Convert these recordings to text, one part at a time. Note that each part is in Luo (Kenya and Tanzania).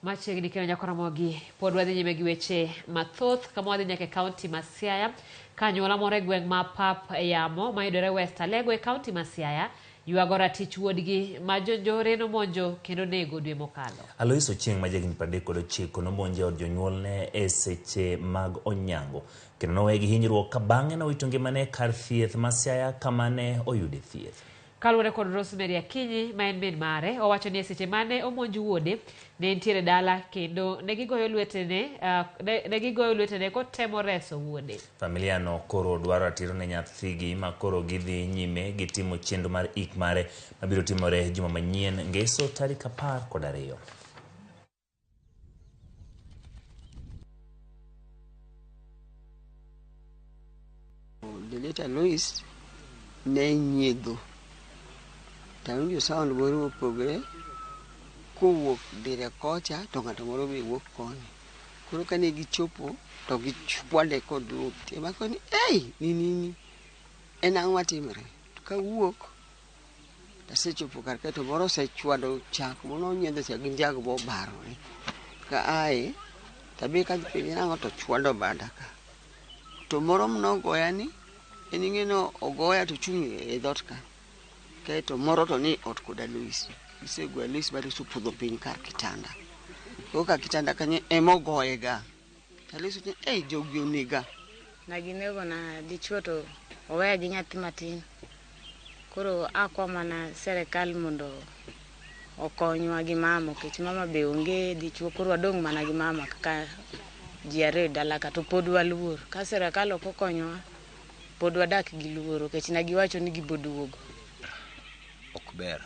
Machiegni kendo nyakoromogi pod wadhi nyime gi weche mathoth kama wadhi nyaka e kaunti ma Siaya ka anyuola moro e gweng' ma Pap Yamo mayudore West Alego e kaunti ma Siaya ywago ratich wuodgi ma jonjore nomonjo kendo nego dwe mokalo. Alois Ochieng' ma jahigni 39 nomonj e od jonyuolne e seche mag onyango kendo nowe gi hinyruok ka bang'e nowito ngimane kar thieth ma Siaya kama ne oyude thieth. Kaluwore kod Rosemary Akinyi ma en min mare, owacho ni e seche mane omonj wuode, ne entiere dala kendo ne gigoyo lwetene, ne gigoyo lwetene kotemo reso wuode. Familia no koro dwaro ratiro ne nyathigi ma koro gidhi nyime gi timo chenro mar ik mare mabiro timore juma manyien Ngeso tarik 12. The late Alois ne nyiedho to awinjo sound moro mopogre kowuok dire kocha to ng'ato moro be wuok koni. Koro kane gichopo to gichwale kod luth. Ema koni ei nini en ang'o matimore? To kawuok asechopo kar kae to moro osechwado chak moro onyiedho chak gi njag bobarore. Ka ae tabi kadhi penje nang'o to chwado bada ka. To moro nogoya ni en ing'e ni ogoya to ochung' e dhoot ka. Kaeto moro to ni ot kod Alois. Gisegoyo Alois ba Alois opodho piny kar kitanda. Koro kar kitanda kanyo ema ogoye ga. Alois wacho ni ei jogi onega. Na ginego na dichuo to oweya gi nyathi matin. Koro akwa mana serikal mondo okonywa gi mama nikech mama be onge dichuo koro wadong' mana gi mama kaka ji ariyo e dala ka to pod waluor. Ka serikal ok okonyowa pod wadak gi luoro nikech ne giwacho ni gibo duogo. Ok ber.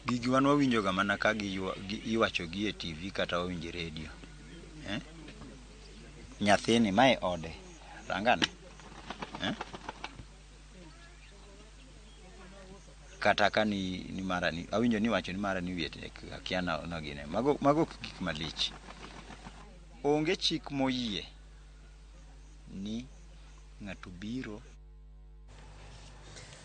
Gigi wan wawinjoga mana ka iwacho gi e TV kata wawinjo e redio. Eh? Nyathini mae ode. Rangane. Eh? Kata ka ni mara ni awinjo ni iwacho ni mara ni wiye tek akia na gine. Mago gik malich. Onge chik moyie ni ng'ato biro